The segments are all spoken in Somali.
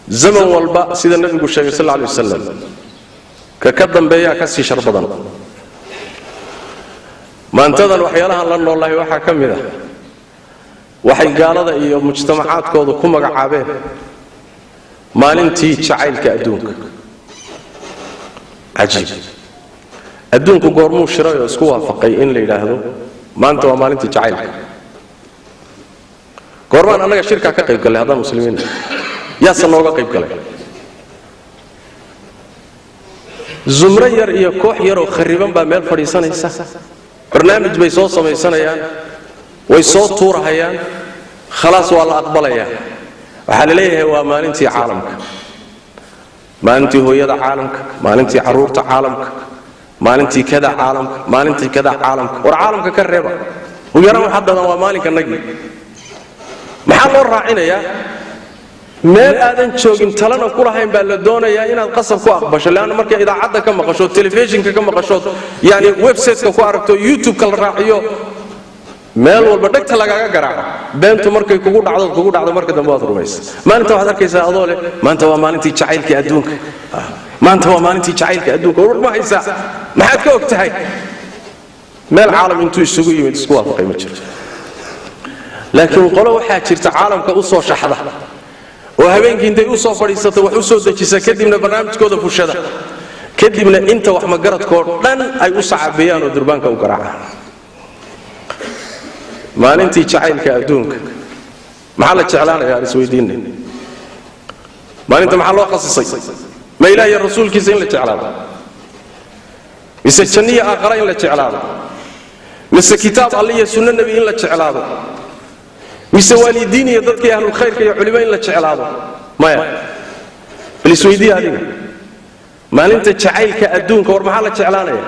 Zaman walba sida nabigu sheegay sal alay wasalam, ka dambeeyaa ka sii shar badan. Maantadan waxyaalahan la noolahay waxaa ka mid ah waxay gaalada iyo mujtamacaadkooda ku magacaabeen maalintii jacaylka adduunka. Cajiib, adduunku goormuu shiray oo isku waafaqay in la yidhaahdo maanta waa maalintii jacaylka? Goormaan annaga shirkaa ka qayb gallay haddaan muslimiin? Yaase nooga qayb galay? Zumro yar iyo koox yaroo khariban baa meel fadhiisanaysa, barnaamij bay soo samaysanayaan, way soo tuurahayaan, khalaas waa la aqbalayaa. Waxaa la leeyahay waa maalintii caalamka, maalintii hooyada caalamka, maalintii carruurta caalamka, maalintii kada caalamka, maalintii kada caalamka. War caalamka ka reeba, ugu yaraan waxaa dadan waa maalinka nagi. Maxaa loo raacinayaa? Meel aadan joogin talana ku lahayn baa la doonayaa inaad qasab ku aqbasho, leanna markay idaacadda ka maqasho, telefishinka ka maqasho, yani websiteka ku aragto, youtube-ka la raaciyo, meel walba dhegta lagaaga garaaco, beentu markay kugu dhacdo kugu dhacdo, marka dambe waad rumaysa. Maalinta waxaad arkaysaa adoo leh maanta waa maalintii jacaylkii adduunka, maanta waa maalintii jacaylka adduunka. War ma haysaa? Maxaad ka og tahay? Meel caalam intuu isugu yimid isku waafaqay ma jirto. Laakiin qolo waxaa jirta caalamka u soo shaxda oo habeenkii intay u soo fadhiisata wax u soo dejisa, kadibna barnaamijkooda fushada, kadibna inta wax magaradkoo dhan ay u sacabeeyaan oo durbaanka u garaacaan. Maalintii jacaylka adduunka maxaa la jeclaanaya? Aan isweydiinay, maalinta maxaa loo khasisay? Ma ilaah iyo rasuulkiisa in la jeclaado, mise janniya aakhara in la jeclaado, mise kitaab alle iyo sunno nebi in la jeclaado, mise waalidiin iyo dadkii ahlulkhayrka iyo culimo in la jeclaado? Maya, bal isweydiiya adiga, maalinta jacaylka adduunka war maxaa la jeclaanaya?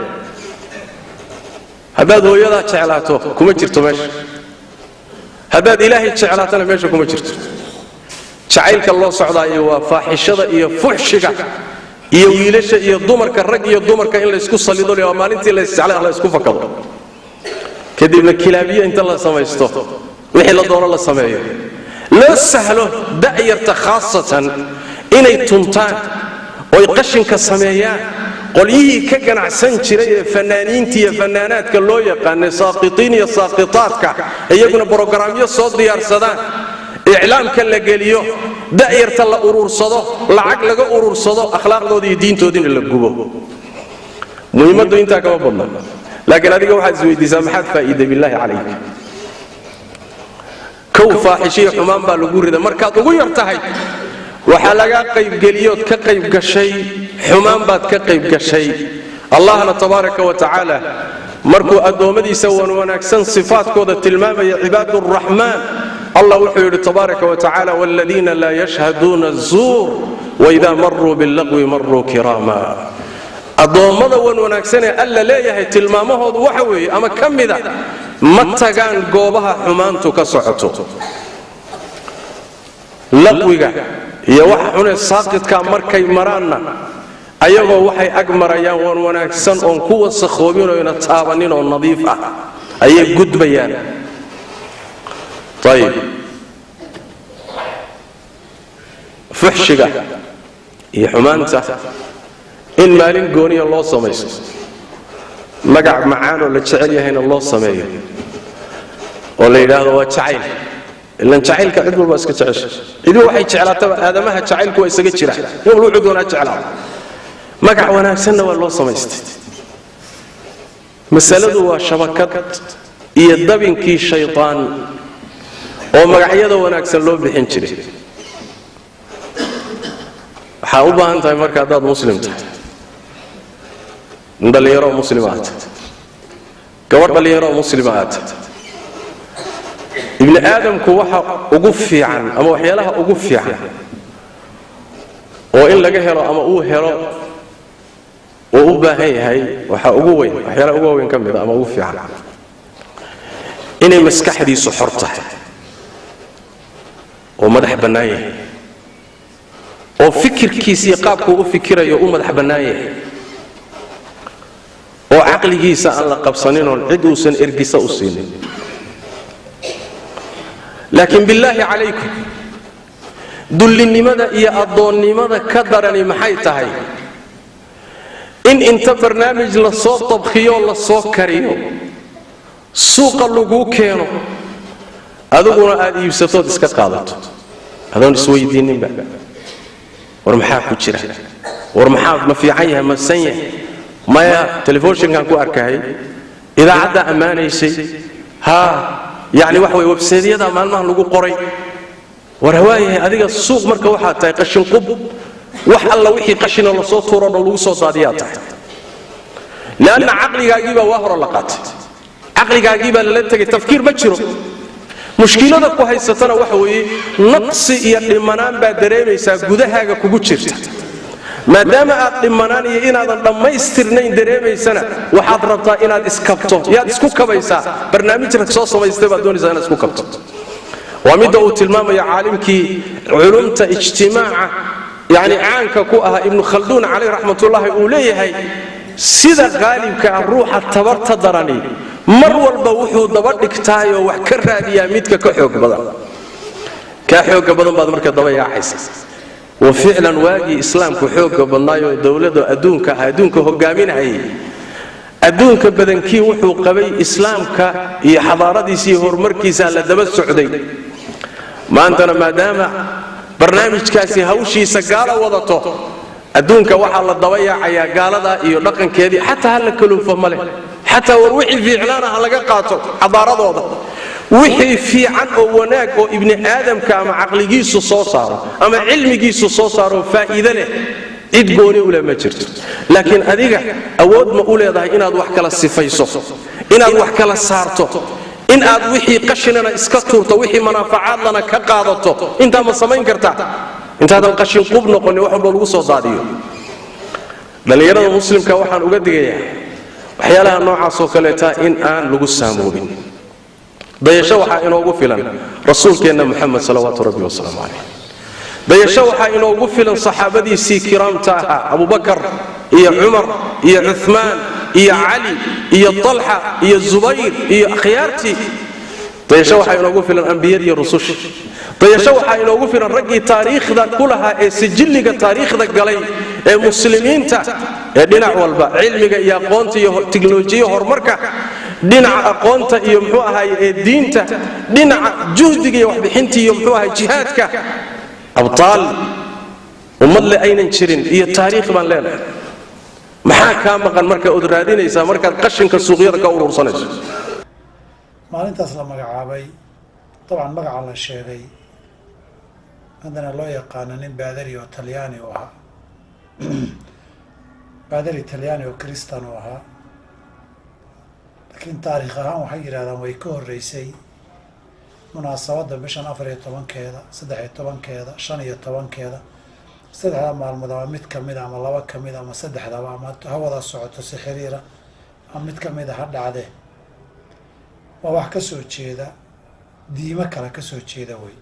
Haddaad hooyadaa jeclaato kuma jirto meesha, haddaad ilaahay jeclaatana meesha kuma jirto. Jacaylka loo socdaayo waa faaxishada iyo fuxshiga iyo wiilasha iyo dumarka, rag iyo dumarka in laysku salido, waa maalintii laysjeclay la isku fakado, kadibna kilaabiye inta la samaysto wixii la doono la sameeyo, loo sahlo da'yarta khaasatan inay tuntaan oy qashinka sameeyaan. Qolyihii ka ganacsan jiray ee fanaaniinta iyo fanaanaadka loo yaqaanay saaqitiin iyo saaqitaadka, iyaguna brogaraamyo soo diyaarsadaan, iclaamka la geliyo, da'yarta la urursado, lacag laga urursado, akhlaaqdoodii iyo diintoodiina la gubo. Muhiimaddu intaa kama badna. Laakiin adiga waxaad isweydiisaa, maxaad faa'iiday? Billaahi calayk, kow faaxishiyo xumaan baa lagu rida markaad ugu yar tahay. Waxaa lagaa qaybgeliyood ka qayb gashay xumaan baad ka qayb gashay. Allahna tabaaraka wa tacaala markuu addoommadiisa wan wanaagsan sifaadkooda tilmaamaya, cibaaduraxmaan, allah wuxuu yidhi tabaaraka wa tacaala: waaladiina laa yashhaduuna azuur waidaa maruu billaqwi maruu kiraama. Addoommada wan wanaagsanee alla leeyahay tilmaamahoodu waxa weeye ama ka mida, ma tagaan goobaha xumaantu ka socoto, laqwiga iyo waxa xunee saaqidkaa markay maraanna ayagoo waxay ag marayaan wan wanaagsan oon ku wasakhoobin oyna taabanin oo nadiif ah ayay gudbayaan. Ayib, fuxshiga iyo xumaanta in maalin gooniya loo samaysto, magac macaanoo la jecel yahayna loo sameeyo oo la yidhaahdo waa jacayl, ilan jacaylka cid walba iska jecesha, cidiba waxay jeclaataba, aadamaha jacaylku waa isaga jira, nin walba wuxuu doonaa jeclaado, magac wanaagsanna waa loo samaystay. Masaladu waa shabakad iyo dabinkii shaydaan oo magacyada wanaagsan loo bixin jiray. Waxaa u baahan tahay marka haddaad muslim tahay, nin dhallinyaroo muslima aad tahay, gabadh dhallinyaroo muslima aad tahay, ibni aadamku waxa ugu fiican ama waxyaalaha ugu fiican oo in laga helo ama uu helo uu u baahan yahay, waxaa ugu weyn, waxyaalaha ugu waaweyn ka mida ama ugu fiican, inay maskaxdiisu xor tahay oo madax bannaan yahay, oo fikirkiisa iyo qaabkuu u fikirayo u madax bannaan yahay, oo caqligiisa aan la qabsanin oon cid uusan ergisa u siinin. Laakiin billaahi calaykum, Dullinimada iyo addoonnimada ka darani maxay tahay? In inta barnaamij la soo tabkhiyo, la soo kariyo, suuqa laguu keeno, adiguna aad iibsatood iska qaadato adoon isweydiininba, war maxaa ku jira, war maxaa ma fiican yahay, ma san yahay? Maya, telefishinkan ku arkahay, idaacaddaa ammaanaysay, haa, yacni waxa way websaydyada maalmahan lagu qoray. War hawaayahay, adiga suuq marka waxaa tahay qashin qub, wax alla wixii qashina lasoo tuuro dhan lagu soo daadiyaa tahay. Leanna caqligaagiibaa waa hore la qaatay, caqligaagiibaa lala tegay, tafkiir ma jiro. Mushkilada ku haysatana waxa weeye naqsi iyo dhimanaan baa dareemaysaa gudahaaga kugu jirta. Maadaama aad dhimanaan iyo inaadan dhammaystirnayn dareemaysana, waxaad rabtaa inaad iskabto. Yaad isku kabaysaa? Barnaamij rag soo samaystay baad doonaysaa inaad isku kabto. Waa midda uu tilmaamayo caalimkii culumta ijtimaaca yani caanka ku ahaa, Ibnu Khalduun caleyh raxmatullaahi, uu leeyahay sida qaalibka ah ruuxa tabarta darani mar walba wuxuu daba dhigtaayoo wax ka raadiyaa midka ka xoog badan. Kaa xoogga badan baad marka daba yaacaysa. Wa ficlan, waagii islaamku xoogga badnaayoo dowladda adduunka ah, adduunka hogaaminahayay, adduunka badankii wuxuu qabay islaamka iyo xadaaradiisa iyo horumarkiisa la daba socday. Maantana maadaama barnaamijkaasi hawshiisa gaala wadato, adduunka waxaa la daba yaacayaa gaalada iyo dhaqankeedii. Xataa ha la kaluufo male, xataa war wixii fiicnaana ha laga qaato xadaaradooda, wixii fiican oo wanaag oo ibni aadamka ama caqligiisu soo saaro ama cilmigiisu soo saaro faa'iide leh, cid gooni u leh ma jirto. Laakiin adiga awood ma u leedahay inaad wax kala sifayso, inaad wax kala saarto, in aad wixii qashinana iska tuurto, wixii manaafacaadlana ka qaadato? Intaa ma samayn kartaa intaadan qashin qub noqonin, wax walba lagu soo daadiyo? Dhallinyarada muslimka waxaan uga digayaa waxyaalaha noocaasoo kaleeta in aan lagu saamoobin. Dayasho waxaa inoogu filan rasuulkeenna Muxamed salawaatu rabbi wasalaamu caleyh. Dayasho waxaa inoogu filan saxaabadiisii kiraamta ahaa, Abubakar iyo Cumar iyo Cumaan iyo Cali iyo Talxa iyo Zubayr iyo akhyaartii. Dayasho waxaa inoogu filan ambiyadiiyo rususha. Dayasho waxaa inoogu filan raggii taariikhda ku lahaa ee sijilliga taariikhda galay ee muslimiinta, ee dhinac walba cilmiga iyo aqoonta iyo tiknolojiya horumarka, dhinaca aqoonta iyo muxuu ahaay ee diinta, dhinaca juhdiga iyo waxbixinta iyo muxuu ahaay jihaadka. Abtaal ummad le aynan jirin iyo taariikh baan leenahay. Maxaa kaa maqan marka ood raadinaysaa markaad qashinka suuqyada ka urursanayso? Maalintaas la magacaabay, dabcan magaca la sheegay haddana loo yaqaano nin baadari oo Talyaani u ahaa, baadari Talyaani oo Kristan u ahaa, laakiin taariikh ahaan waxay yidhahdaan way ka horreysay munaasabadda bishan 14-keeda, 13-keeda, 15-keeda. Saddexda maalmood ama mid kamida ama laba kamida ama saddexdaba ama ha wada socoto si xiriira ama mid kamida ha dhacde, waa wax kasoo jeeda diimo kale kasoo jeeda wey.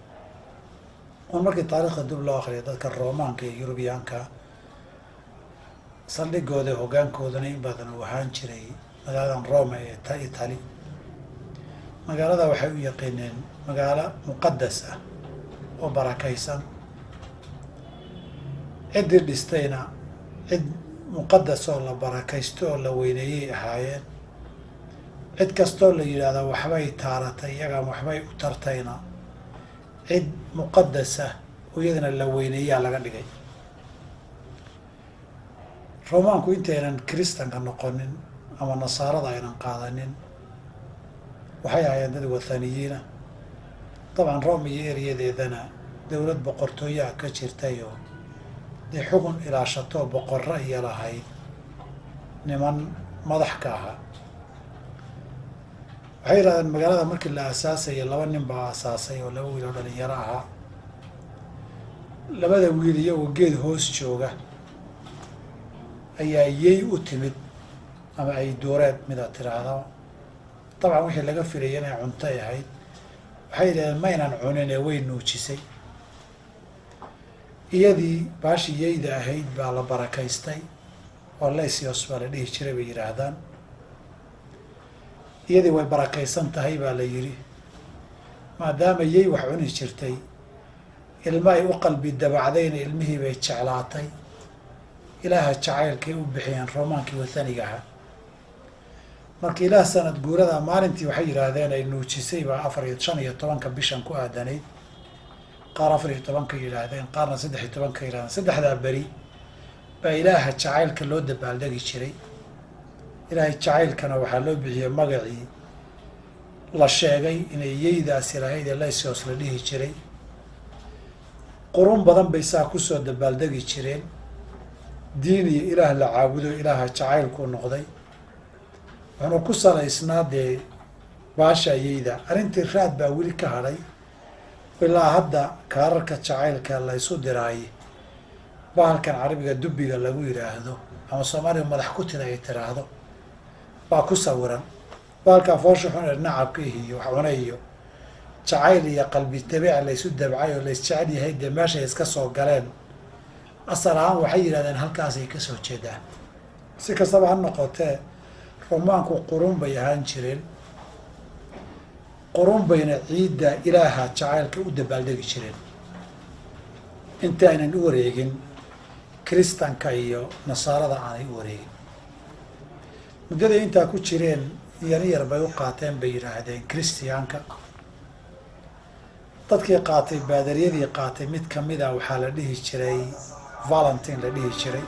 Un markii taariikhda dib loo akriyo, dadka Roomaanka iyo Yurubiyaanka saldhigooda hoggaankooduna in badan uu ahaan jiray magaaladan Roma ee Italy, magaalada waxay u yaqiineen magaalo muqadas ah oo barakaysan, ciddii dhistayna cid muqadas oo la barakaysto oo la weyneeyey ahaayeen. Cid kastoo la yidhaahdo waxbay taaratay iyagaan waxbay u tartayna, cid muqadas ah oo iyadana la weyneeyaa laga dhigay. Roomaanku intaynan kiristanka noqonin ama nasaarada aynan qaadanin, waxay ahaayeen dad wathaniyiina. Dabcan Rome iyo eryadeedana dowlad boqortooyaha ka jirtayoo dee xugun ilaashatoo boqorro iyo lahayd niman madax ka ahaa. Waxay yidhahdeen magaalada markii la aasaasayay laba nin baa aasaasay oo laba wiil oo dhalinyaro ahaa. Labada wiil iyagoo geed hoos jooga ayaa yey u timid ama ay duureed midaad tiraahdaa. Dabcan wixii laga filayay inay cuntay ahayd. Waxay yidhahdeen maynan cunin ee way nuujisay. Iyadii baashii yeyda ahayd baa la barakaystay oo Lysios baa la dhihi jiray bay yidhaahdaan. Iyadii way barakaysan tahay baa la yidhi, maadaama yey wax cuni jirtay. Ilma ay u qalbi dabacdayna ilmihii bay jeclaatay. Ilaaha jacaylkay u bixiyeen roomaankii wathaniga ahaa. Marka ilaah sanad guurada maalintii waxay yidhaahdeen ay nuujisay baa 4 iyo 15-ka bishan ku aadanayd. Qaar 14-ka yidhaahdeen, qaarna 13-ka yidhahdeen. Saddexdaa beri baa ilaaha jacaylka loo dabaaldegi jiray. Ilaahay jacaylkana waxaa loo bixiyey magacii la sheegay inay yeydaasi lahayd ee Lysios la dhihi jiray. Qurun badan bay saa kusoo dabaaldegi jireen. Diin iyo ilaah la caabudo ilaaha jacaylkuu noqday. Wuxuuna ku salaysnaa dee baasha yeyda. Arrintii raad baa weli ka hadhay ilaa hadda kaararka jacaylka la isu diraay. Bahalkan carabiga dubbiga lagu yidhaahdo ama Soomaaliga madax ku tida ay tiraahdo baa ku sawiran. Bahalkaa foosha xun ee nacabka iyo wax cune iyo jacayl iyo qalbi dabiic la isu dabcay oo la isjecel yahay dee meeshay iska soo galeen. Asal ahaan waxay yidhahdeen halkaasay ka soo jeedaan. Si kastaba ha noqotee, romaanku qurun bay ahaan jireen. Qurun bayna ciidda ilaaha jacaylka u dabaaldegi jireen. Inta aynan u wareegin kiristanka iyo nasaarada aanay u wareegin. Muddaday intaa ku jireen yar yar bay u qaateen bay yidhaahdeen kiristiyaanka. Dadkii qaatay baadariyadii qaatay mid kamid ah waxaa la dhihi jiray Valentine la dhihi jiray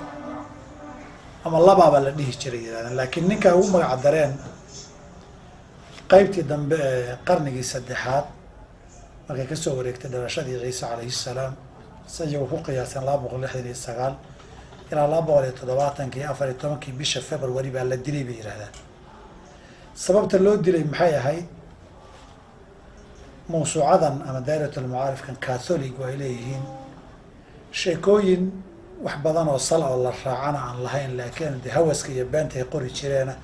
ama labaaba la dhihi jiray yidhahdeen. Laakiin ninkaa ugu magac dareen qaybtii dambe ee qarnigii saddexaad markay kasoo wareegtay dhalashadii Ciise calayhi salaam, si iyagu ku qiyaaseen 269 ilaa 270-kii 14-kii bisha February baa la dilay bay yidhahdaan. Sababta loo dilay maxay ahayd? Mawsuucadan ama daa'iratul macaarifkan Catholic ay leeyihiin sheekooyin wax badan oo sal oo la raacana aan lahayn, laakiin dee hawaska iyo beenta ay qori jireena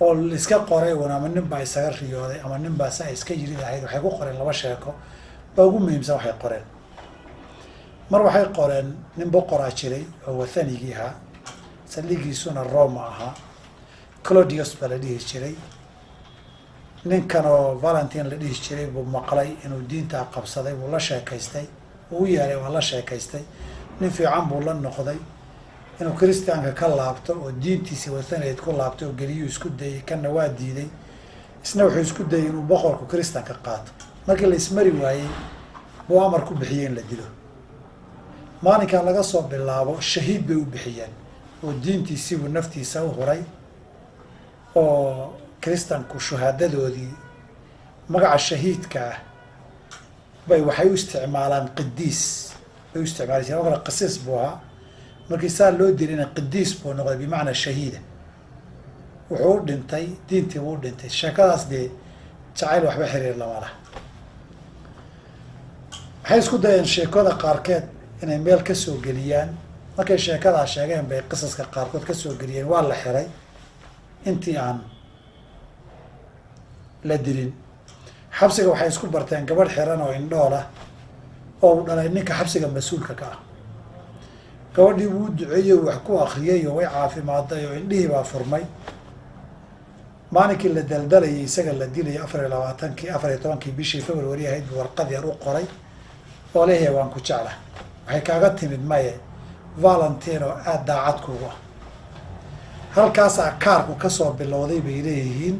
oo iska qoray un ama nin baa isaga riyooday ama nin baa saa iska yiri ahayd. Waxay ku qoreen laba sheeko baa ugu muhiimsan. Waxay qoreen mar waxay qoreen nin boqoraa jiray oo wathanigii ahaa, saldhigiisuna Roma ahaa, Claudius baa la dhihi jiray. Ninkan oo Valentine la dhihi jiray buu maqlay inuu diintaa qabsaday, buu la sheekaystay, uu u yeeray, waa la sheekaystay, nin fiican buu la noqday. Inuu kiristaanka ka laabto oo diintiisii wathaniyeed ku laabto oo geliyuu isku dayey, kanna waa diiday. Isna wuxuu isku dayey inuu boqorku kiristaanka qaato. Markii la ismari waayey buu amar ku bixiyey in la dilo. Maalinkaa laga soo bilaabo shahiid bay u bixiyeen oo diintiisiibuu naftiisa u huray oo kiristanku shuhaadadoodii magaca shahiidka ah bay waxay u isticmaalaan qidiis bay u isticmaali jireen. Marka qasiis buu ahaa, markii saa loo dilayna qidiis buu noqday bimacnaa shahiida. Wuxuu u dhintay diintii buu u dhintay. Sheekadaas dee jacayl waxba xiriir lama laha. Waxay isku dayeen sheekada qaarkeed inay meel ka soo geliyaan. Markay sheekadaa sheegeen bay qisaska qaarkood ka soo geliyeen. Waa la xiray intii aan la dilin. Xabsiga waxay isku barteen gabadh xiran oo indhool ah oo uu dhalay ninka xabsiga mas-uulka ka ah. Gabadhii wuu duceeyey, wax ku akriyay oo way caafimaaday oo indhihii baa furmay. Maalinkii la daldalayay isaga la dilayay 24-kii 14-kii bishii February ahayd buu warqad yar u qoray oo leeyahay waan ku jecla. Waxay kaaga timid maye Valentine oo aada daacad kugu ah. Halkaasaa kaarku kasoo bilowday bay leeyihiin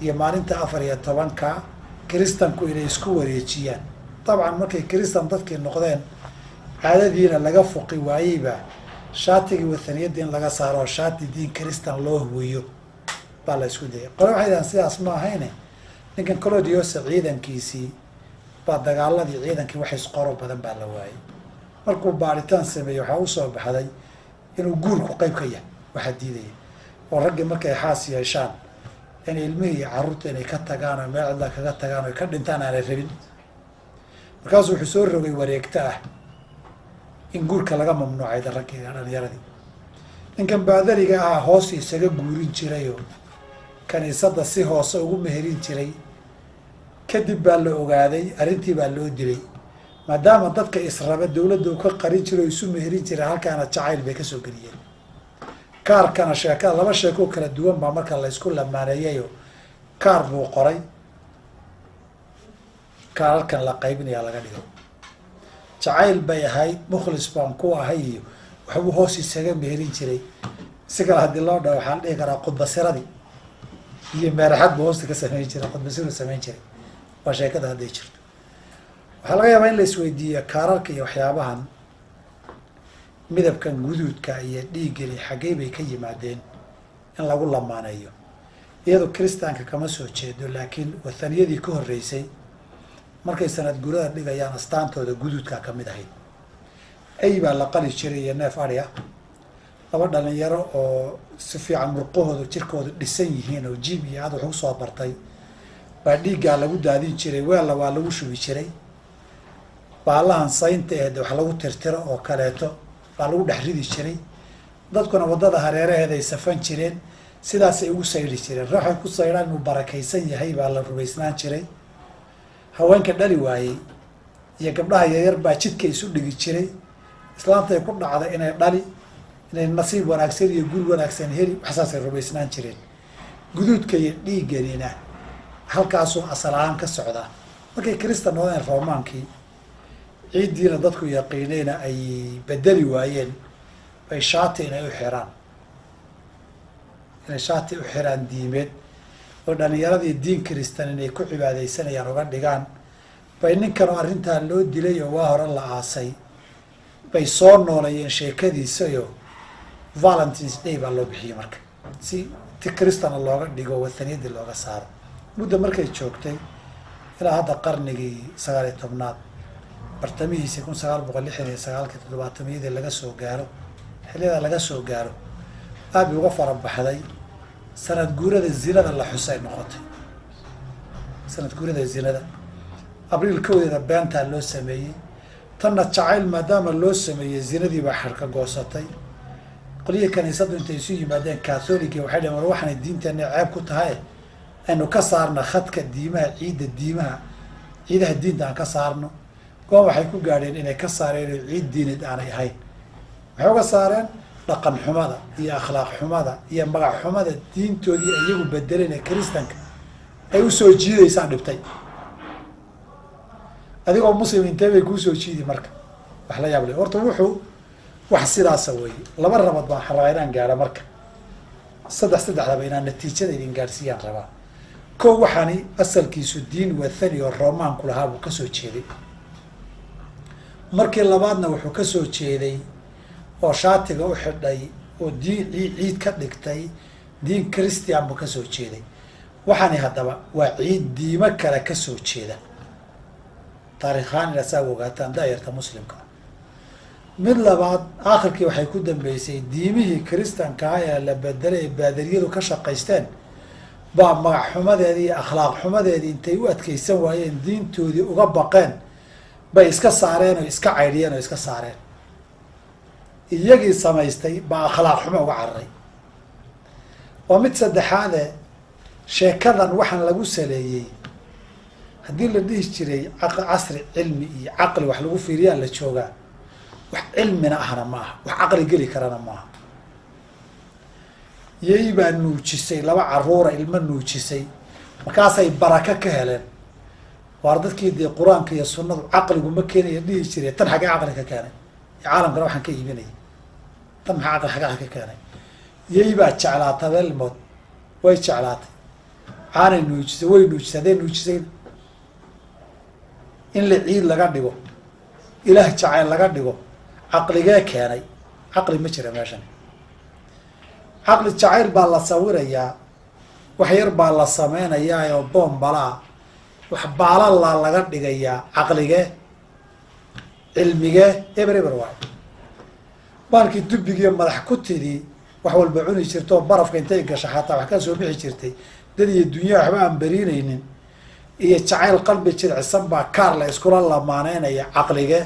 iyo maalinta 14-ka kiristanku inay isku wareejiyaan. Dabcan markay kiristan dadkii noqdeen caadadiina laga fuqi waayeyba shaatigii wathaniyadda in laga saaro oo shaati diin kiristan loo huwiyo baa la isku dayay. Qole waxay yidhahdeen sidaas ma ahayne, ninkan Claudius ciidankiisii baa dagaaladii ciidankii wax isqoro badan baa la waayey. Markuu baaritaan sameeyey waxaa usoo baxday inuu guurku qayb ka yahay waxaa diidaya oo raggii markay xaas yeeshaan in ilmihii iyo carruurta inay ka tagaan oo meel cidla kaga tagaan oo ka dhintaan aanay rabin. Markaasuu wuxuu soo rogay wareegto ah in guurka laga mamnuucay raggii dhalinyaradii. Ninkan baadariga ahaa hoos isaga guurin jirayoo kaniisadda si hoose ugu meherin jiray. Kadib baa la ogaaday, arrintii baa loo dilay. Maadaama dadka israba dawladda uu ka qarin jiray oo isu meherin jiray, halkaana jacayl bay kasoo geliyeen. Kaarkana sheekada laba sheeko kala duwan baa marka la isku lamaaneeyayo. Kaar buu qoray, kaararkan la qaybinayaa laga dhigo. Jacayl bay ahayd, mukhlis baan ku ahay iyo waxbuu hoos isaga meherin jiray. Si kale haddii loo dhaho, waxaa la dhihi karaa khudbasiradii iyo meeraxad buu hoosta ka samayn jiray, khudbasiru samayn jiray. Waa sheekada hadday jirto. Waxaa laga yaabaa in la isweydiiyo kaararka iyo waxyaabahan midabkan guduudka iyo dhiiggani xaggey bay ka yimaadeen in lagu lamaaneeyo. Iyadoo kiristaanka kama soo jeedo, laakiin wathaniyadii ka horreysay markay sanad guurada dhigayaan astaantooda guduudkaa ka mid ahayd. Ay baa la qali jiray iyo neef adhi ah. Laba dhalinyaro oo si fiican murqahooda jirkooda dhisan yihiin oo jiib iyo aad wax u soo bartay baa dhiiggaa lagu daadin jiray, weella waa lagu shubi jiray. Baalahan saynta eed wax lagu tirtiro oo kaleeto baa lagu dhex ridi jiray. Dadkuna waddada hareeraheeda ay safan jireen, sidaasay ugu sayri jireen. Ruuxay ku saydhaan inuu barakaysan yahay baa la rumaysnaan jiray. Haweenka dhali waayey iyo gabdhaha yaryar baa jidka isu dhigi jiray. Islaantay ku dhacday inay dhali, inay nasiib wanaagsan iyo guri wanaagsan heli, waxsaasay rumaysnaan jireen. Guduudka iyo dhiigganina halkaasuu asal ahaan ka socdaa. Markay kristan noqdeen roomaankii, ciiddiina dadku yaqiinayna ay bedeli waayeen, bay shaati inay u xiraan, inay shaati u xiraan diimeed oo dhalinyaradii diin kristan inay ku cibaadaysanayaan uga dhigaan, bay ninkan oo arrintaa loo dilay oo waa hore la aasay bay soo nooleeyeen sheekadiisayo. Valentines Day baa loo bixiyey marka, si ti kristana looga dhigo, wathaniyadii looga saaro. Muddo markay joogtay ilaa hadda qarnigii 19aad bartamihiisii, 1969-kii, 70-yadii laga soo gaaro, xilliyada laga soo gaaro, aad bay uga farabaxday. Sanad guurada zinada la xusay noqotay. Sanad guurada zinada Abriil 1-deeda beentaa loo sameeyey, tanna jacayl maadaama loo sameeyey zinadii baa xarka goosatay. Qolyihii kaniisaddu intay isu yimaadeen catholiga waxay dhaheen, war waxaanay diinteenna ceeb ku tahay, aynu ka saarna khadka diimaha, ciidda diimaha, ciidaha diinta aan ka saarno. Goon waxay ku gaadheen inay ka saareen oo ciid diineed aanay ahayn. Maxay uga saareen? Dhaqan xumada iyo akhlaaq xumada iyo magac xumada diintoodii iyagu bedeleen ee kiristanka ay usoo jiidaysaan dhibtay. Adigoo muslim intee bay kuusoo jiidi? Marka wax la yaab leh horta wuxuu wax sidaasa weeye. Laba rabad baan rabaa inaan gaadho marka, saddexdaba inaan natiijada idin gaadhsiiyaan rabaa. Ko, waxaani asalkiisu diin wathani oo roomaanku lahaa buu kasoo jeeday. Markii labaadna wuxuu kasoo jeeday oo shaatiga u xidhay oo diin ciid ka dhigtay diin christian buu kasoo jeeday. Waxaani haddaba waa ciid diimo kale kasoo jeeda. Taarikhaan inaad saa ogaataan daayarta muslimka. Mid labaad, aakhirkii waxay ku dambeysay diimihii kiristankaa ee la bedelay ee baadariyadu ka shaqaysteen baa magac xumadeedii iyo akhlaaq xumadeedii intay u adkeysan waayeen, diintoodii uga baqeen, bay iska saareen oo iska caydhiyeen oo iska saareen. Iyagii samaystay baa akhlaaq xumo uga cararay. Waa mid saddexaade, sheekadan waxaan lagu saleeyey haddii la dhihi jiray casri cilmi iyo caqli wax lagu fiiriyaa la joogaa, wax cilmina ahna ma aha, wax caqli geli karana maaha. Yay baa nuujisay laba caruura, ilmo nuujisay, markaasay baraka ka heleen. Waar dadkii dee qur-aanka iyo sunnadu caqligu ma keenaya dhihi jiray, tan xaggee caqli ka keenay? Caalamkana waxaan ka iibinaya tan maxaa caqli xaggaa ka keenay? Yay baa jeclaatay belmood, way jeclaatay, caanay nuujisay, way nuujisay. Hadday nuujisay in la ciid laga dhigo, ilaah jacayl laga dhigo, caqligee keenay? Caqli ma jira meeshan. Caqli jacayl baa la sawirayaa, wax yar baa la sameynayaa oo boombalaa, wax baalalaa laga dhigayaa. Caqligee, cilmigee? Eber eber waay. Baalkii dubbigiiyo madax ku tidii wax walba cuni jirta oo barafka intay gasha xataa wax ka soo bixi jirtay, dad iyo dunyaha waxba aan beriinaynin, iyo jacayl qalbi jircisan baa kaar la iskula lamaaneynaya. Caqligee?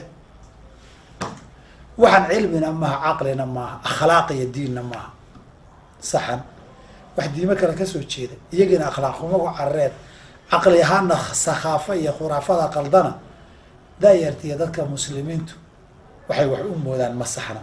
Waxaan cilmina maaha, caqlina maaha, akhlaaq iyo diinna maaha. Saxan wax diimo kale kasoo jeeda, iyagiina akhlaaq xumo ku carareen, caqli ahaana sakhaafo iyo khuraafada qaldana. Daayartiiyo dadka muslimiintu waxay wax u moodaan ma saxna.